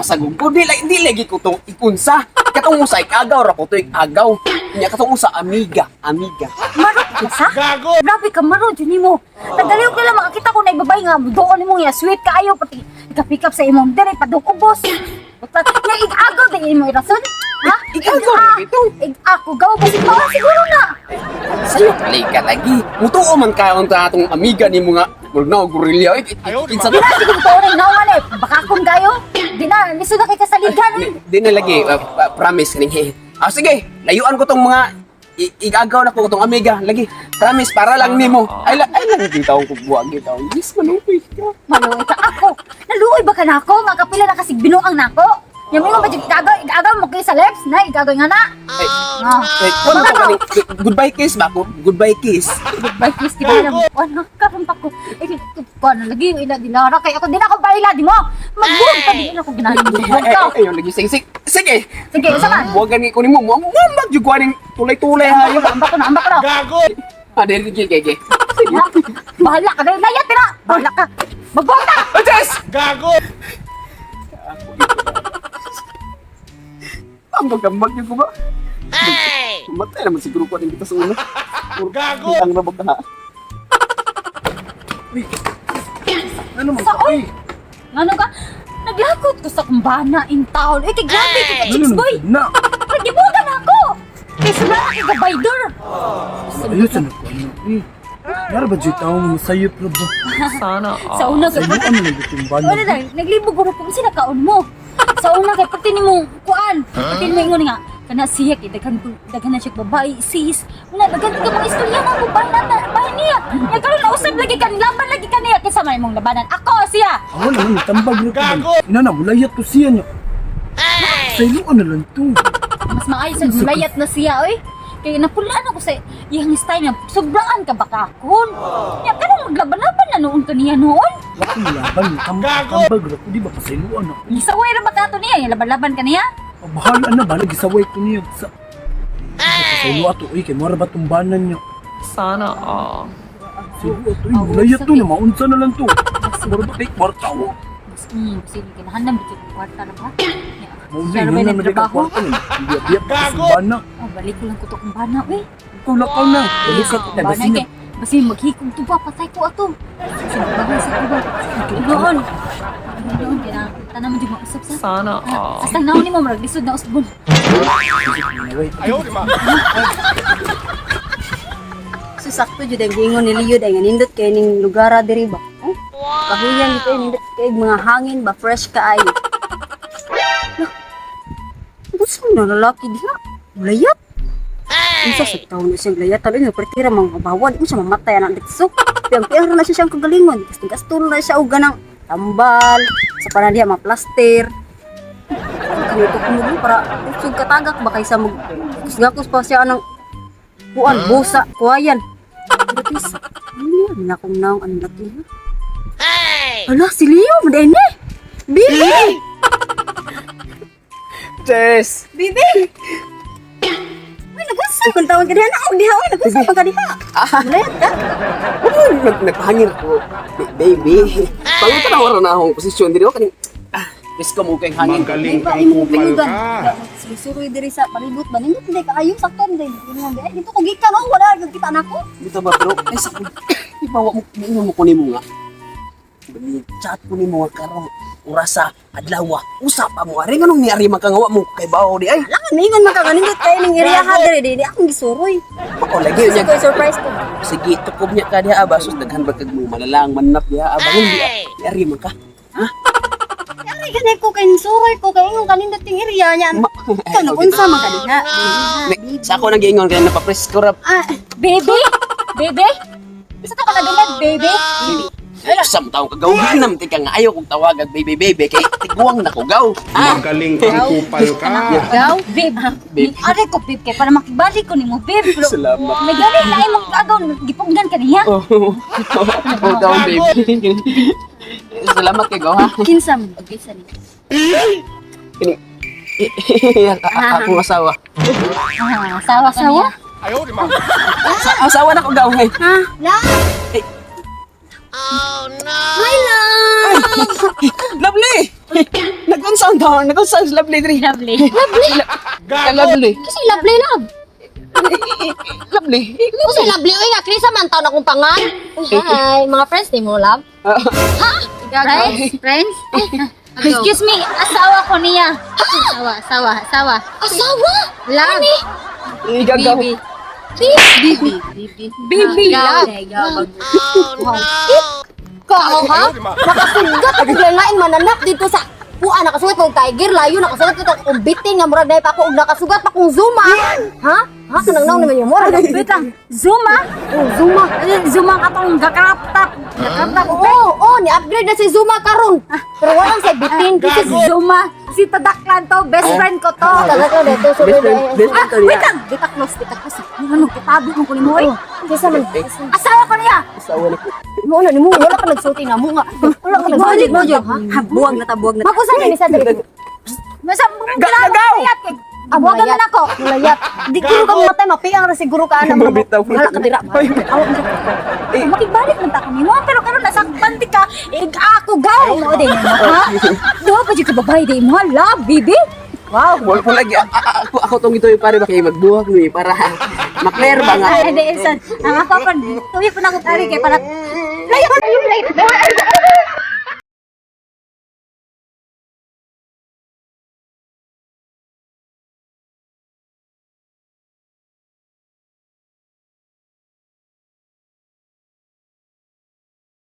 Pasagong ko di lagi, di lagi ko tong ikunsa. Katong usa ikagaw ra ko to ikagaw. Nya katong usa amiga, amiga. Maro ka sa? Gago! Grabe ka maro jud nimo. Nagdaliw ka lang makakita ko na ibabay nga doon nimo nga sweet kaayo pati ika-pick up sa imong dire padung ubos. Basta nga igagaw din imo irason. Ha? Igagaw Ah, ra ito. Ig ako gaw basig mao siguro na. Sayo kalay ka lagi. Mutuo man ka unta atong amiga nimo nga murag na gorilla. Eh, Ayaw, di kinsa Di na siguro to rin naungan eh. Baka akong kayo. Di na lisod na kay kasaligan eh. Di na lagi, promise kaning he. Ah, sige, layuan ko tong mga igagaw na ko tong amiga lagi. Promise para lang nimo. Ay la ay lang gitawong ko buwag gitawong. Yes, maluoy ka. Maluoy ka ako. Naluoy ba ka nako? Nga kapila na kasig binuang nako. Yang mo ba jud igagaw igagaw mo kay sa lips na igagaw nga na. Ay, Ah. ay, kuno to kaning goodbye kiss ba ko? Goodbye kiss. Goodbye kiss di ba alam mo? Ano karon pa ko. Eh kuan lagi ila dilara kay ako di na ako baila di mo. Magbuhog pa di na ako ganahan. Ay, Ka. ay, ayun lagi sige sige. Sige. Sige, isa man. Buwagan ni ko nimo. Mo mo magyugwaning tulay-tulay ha. Ambak ko na, ambak ko na. Gago! Ah, dili sige sige. Ha? Bahala ka dahil layat tira. Bahala ka. Magbuhog ta. Oh, Jess! Gago! Ang magambag yung ba? Matay naman siguro ko aning kita sa una. Gago! Ang rabag ka ha. Ano man Sa ka? oy. Ngano ka? Naglakot ko sa kumbana in town. Eh, kay grabe kay ka chicks boy. Na. Nagibugan ako. Kay sila kay gabayder. Ayun sa nagkuhan na. Eh. Nara ba dyan taong sayop na ba? Sana all. Sa una kay Sayo ano na yung bana? Wala na, naglibog ko kung sila kaon mo. Sa una kay pati nimo kuan, pati nimo ingon nga kana siya kay daghan daghan na siya babae sis. Wala daghan ka mga istorya nga babae na na babae niya. Nya karon nausab lagi kan laban lagi kaniya kinsa man imong labanan. Ako siya. Ako naman, tambag na ko. Gago! Ina na, mulayat ko siya niya. Sayo ano lang to. Mas maayo sa gulayat na siya oy. Kay napulaan ako sa iyang style niya. Sobraan ka baka kun. Nya kanang maglaban-laban na noon kaniya noon. Wala akong laban. Gago! Tambag na ko, di ba kasayuan ako? Gisaway ra ba ka to niya? Laban-laban kaniya? Ah, bahala na, bahala gisaway ko niya. Sa... Kasaylo ato, uy, kay mura ba tumbanan niya? Sana all. Sayo ato, uy, mulayat to na, maunsa na lang to. Mura ba kay kwarta ko? Mas sige kinahanam bityo kwarta ra ba? Nya, Maunsa siya ra yun ba na, may nagtrabaho? kwarta na. Biya-biya pa Gago! bana. Oh, balik ko lang ko to kung bana, uy. Ikaw lakaw na. Balik ka, Bana basin kay, basin maghikog to ba, patay ko ato. Bahay sa kuba. Doon. Doon, kaya tanan mo dyan mausap sa. Sana all. Asa naon ni mo, marag lisod na usbon. Ayaw, di ba? So sakto jud ang giingon ni Leo dahil nga nindot kay ning lugar diri ba. Oh, kahuyan dito nindot kay mga hangin ba fresh kaayo. Lah. Gusto na lalaki diha. Layat. Unsa sa taon na siyang layat talo nga pertira mga kabawan unsa mamatay anak dito. Piyang-piyang na siya siyang kagalingon. Gasto gasto na siya og ganang tambal sa panan diha mga plaster. Kanito ko para usog katagak ba kaysa mag gakos pa siya anang kuan busa kuwayan. Gratis. Ano yan? Ano akong naong ang laki ha? Ala, si Leo, maday ni! Bibi! Jess! Bibi! Uy, nag-usap kung tawag ka diha na. Og diha, uy, nag-usap ka diha. Layat ka. Ano nagpahangin ko? Baby. Pangutan na akong posisyon diri kaning presko mo kay hangin. Magaling Di ba, kang imong kupal pinugan? ka. Susuroy diri sa palibot ba? Nindot hindi kaayo, sakto hindi. Ingon, ay, dito ko gikan, oh, wala, kita na ko. Dito ba pero ay sa ibawa mo ingon mo kunin mo nga. Chat ko nimo nga karong orasa adlaw usap pa mo ari nganong niari man ka nga wa mo kay bawo di ay. Alangan, ingon man ka, nindot kayo ning area ha diri, di akong gisuroy. Ako lagi Kasi niya. ko surprise ko. Sige, tukob niya ka diha ba sus daghan ba kag mo malalang manap diha abangon di niari man ka. Ay, ganay ko kay suroy ko kay ingon kanindot yung area niya. Ikaw nag-unsa man ka diha. Sa ako nang giingon kay napapresko ra. Ah, Baby! Baby! Sa to ka nagungag, baby? Sa tawo ka gaw ginam ti ka nga ayaw kong tawagag baby baby kay tiguang na ko gaw. Ah, Magaling kang kupal ka. gaw. Babe, Babe. Aray ko, babe, kay para makibalik ko nimo, babe. Pero, Salamat. May gani na imong agaw, gipugnan ka niya. Oh, oh, down, baby. Salamat kay gaw ha. Kinsa man? Kinsa ni? Kini akong asawa. Ah, asawa ka niya. Ayaw, di ba? Asawa na ko gaw eh. Ha? La? Lovely! Nag-unsa ang Oh, nako sa lovely diri. Lovely. Lovely. Lovely. Kasi lovely love. Lovely. Kasi lovely oy nga Krisa man taon akong pangan. Hi, mga friends ni mo love. Ha? Friends? Friends? Excuse me, asawa ko niya. Asawa, asawa, asawa. Asawa? Love. Igagaw. Baby. Baby, love. love. Ikaw ha? Nakasugat ako lain mananak dito sa kuan nakasugat kong tiger layo nakasugat ko kong bitin nga murag dahil pa ako og nakasugat pa kong zuma. Ha? Ha kanang naon naman yung murag. Wait lang. Zuma? Oh, zuma. Eh, Zuma ang atong gakrap top. Gakrap top. Oo, oh, ni-upgrade na si Zuma karon. Pero walang sa bitin Si Zuma. Si Tadaklan to. Best friend ko to. Talaga dito so Best friend, best friend to Wait niya. lang. Dita close, dita close. Ano, kitabi kong kunin mo. Oy. Kisa man. Asawa ko niya. Asawa na ko. Mo na nimo wala ka nagsulti na mo nga. Wala ka nagsulti mo jud ha. Buwag na ta, buwag na. Makusa ni sa diri. Masa Gagaw! Abuagan man ako. Mulayat. Di kuro ka matay mapiang ra siguro ka ana. Mabitaw. Wala ka dira. Ay, Eh, Makigbalik man ta kami mo pero karon nasakpan di ka. Ig ako gaw mo din ha. Duha pa jud ka babae di mo love baby. Wow, wala wala lagi ako ako tong ito pare ba kay magbuhag ni para maklear ba nga. Ay, Ah, eh, ah, di, son. Ang ako pa, tuwi pa na akong tari kay para. Layo! Layo! Layo!